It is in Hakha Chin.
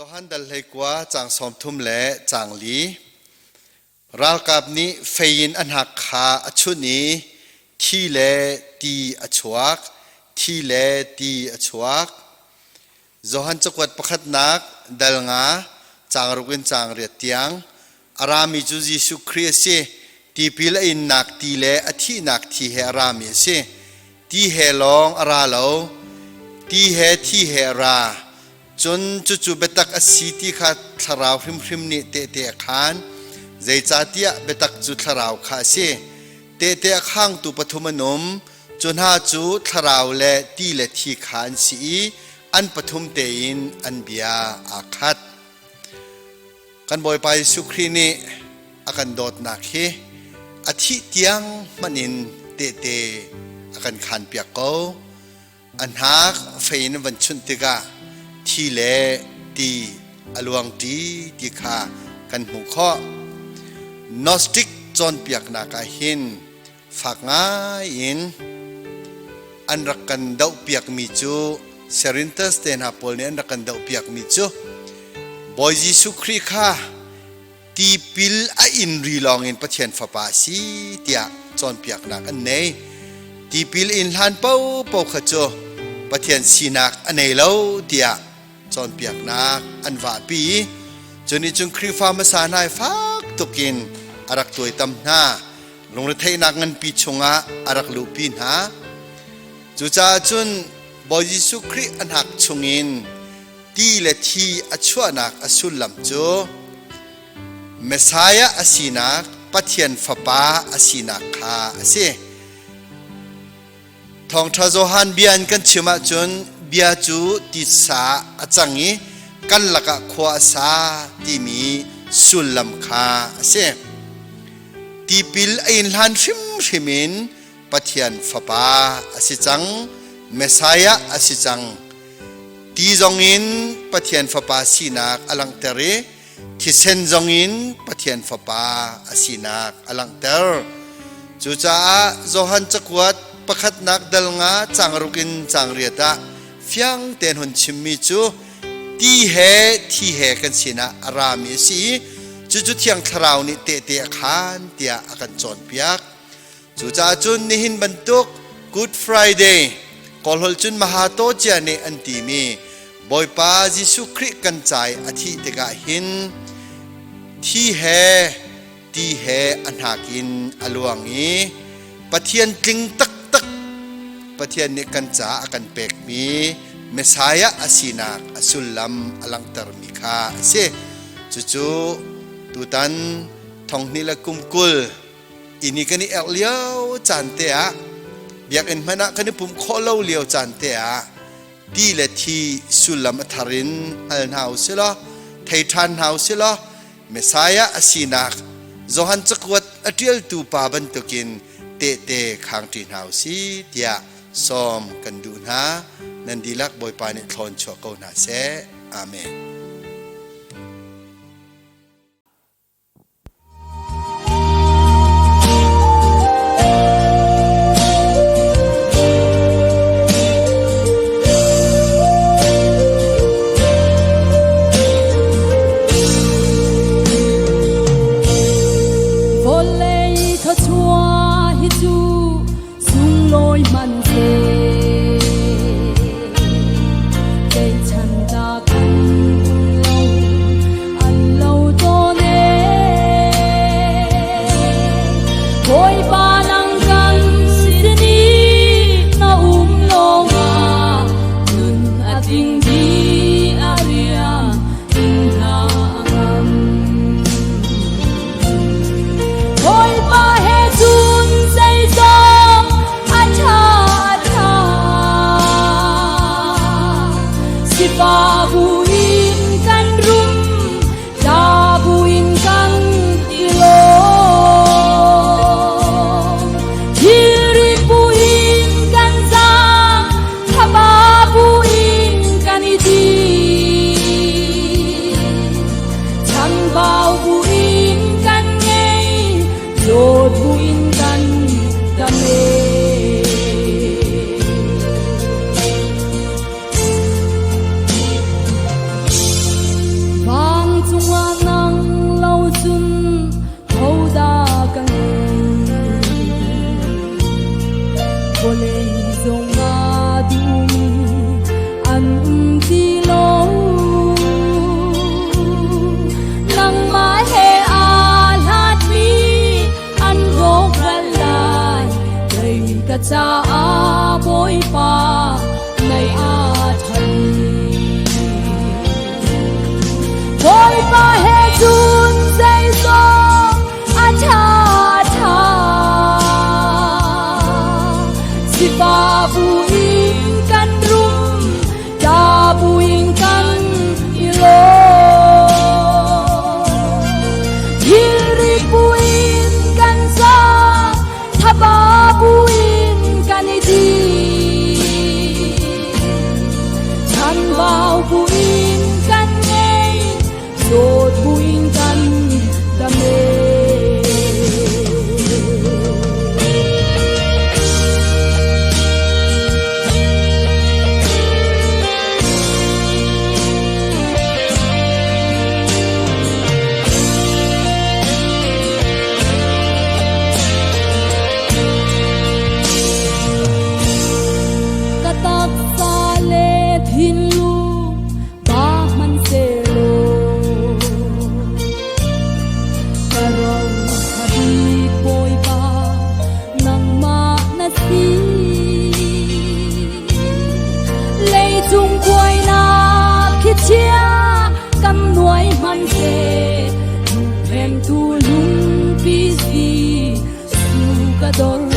Johan dal hleikua caang 30 le caang li. Ralkap nih fei in a hnak kha a chunh i thi le ti a chuak, thi le ti a chuak. Johan cakuat pakhatnak dal nga caang ruk in caang riat tiang a rami cu Jesuh Khrih a si. Tipil a innak ti le a thihnak thi he a rami a si. Ti he lawng a ra lo, ti he thi he a ra. Cun cucu biatak a si ti kha thlarau hrimhrim nih tehte a khaan. Zeicahtiah biatak cu thlarau kha a si. Tehte a khangtu pathum an um. Cu hna cu thlarau le ti le thi kha an si i an pathum tein an bia aa khat. Kan Bawipa Jesuh Khrih nih a kan dawtnak hi a thih tiang hmanh in tehte a kan khaanpiak ko. A hnak fei in van chunh tikah thi le ti a luang ṭi ti kha kan hmuh khawh. Gnostic cawnpiaknak ah hin fak ngai in an rak kan dohpiakmi cu Cerinthus te hna pawl nih an rak kan dohpiakmi cu Bawi Jesuh Khrih kha tipil a in ri lawngin Pathian Fapa a si tiah cawnpiaknak an nei. Tipil in hlan paohpaoh kha cu Pathian sinak a nei lo tiah cawnpiaknak an vahpi. Cu nih cun Khrihfa hmasa hna i fak tukin a rak tuaitam hna. Lungretheihnak nganpi chungah a rak luhpi hna. Cucaah cun Bawi Jesuh Khrih a hnak chungin ti le thi a chuahnak a sullam cu Messiah a sinak, Pathian Fapa a sinak kha a si. Thawngṭha Johan bia in kan chim ahcun bia cu titsa a cang i kan lakah khua a sa timi sullam kha a si. Tipil a in hlan hrimhrim in Pathian Fapa a si cang, Messiah a si cang. Ti zongin Pathian Fapa sinak a langhter i thisen zongin Pathian Fapa a sinak a langhter. Cucaah Johan cakuat pakhatnak dal nga caang ruk in caang riat ah fiang tein hun chimmi cu ti he thi he kan sinah a rami a si i cucu Thiang Thlarau nih tehte a khaan tiah a kan cawnpiak. Cucaah cun nihin bantuk Good Friday, Kawlholh cun Mahato cia nih an timi Bawipa Jesuh Khrih kan ca i a thih tikah hin thi he ti he a hnak in a luang i Pathian tling taktak Pathian nih kan caah a kan pekmi Messiah a sinak a sullam a langhtermi kha a si. Cucu tutan thonghnih le kum 20 Ini kan i erh lio caan te ah biakinn hmanh ah kan i pumh khawh lo lio caan te ah ti le thi sullam a thar in hngal hna u si law thei ṭhan hna u si law Messiah a sinak Johan cakuat a ṭialtu pa bantukin tehte khangṭi hna u si tiah sawm kan duh hna. Nan dihlak Bawipa nih thlawn chuah ko hna seh. Amen. Vawlei thluachuah hi cu sunglawi hmanhseh, Tleichan ta kan. Ka dor.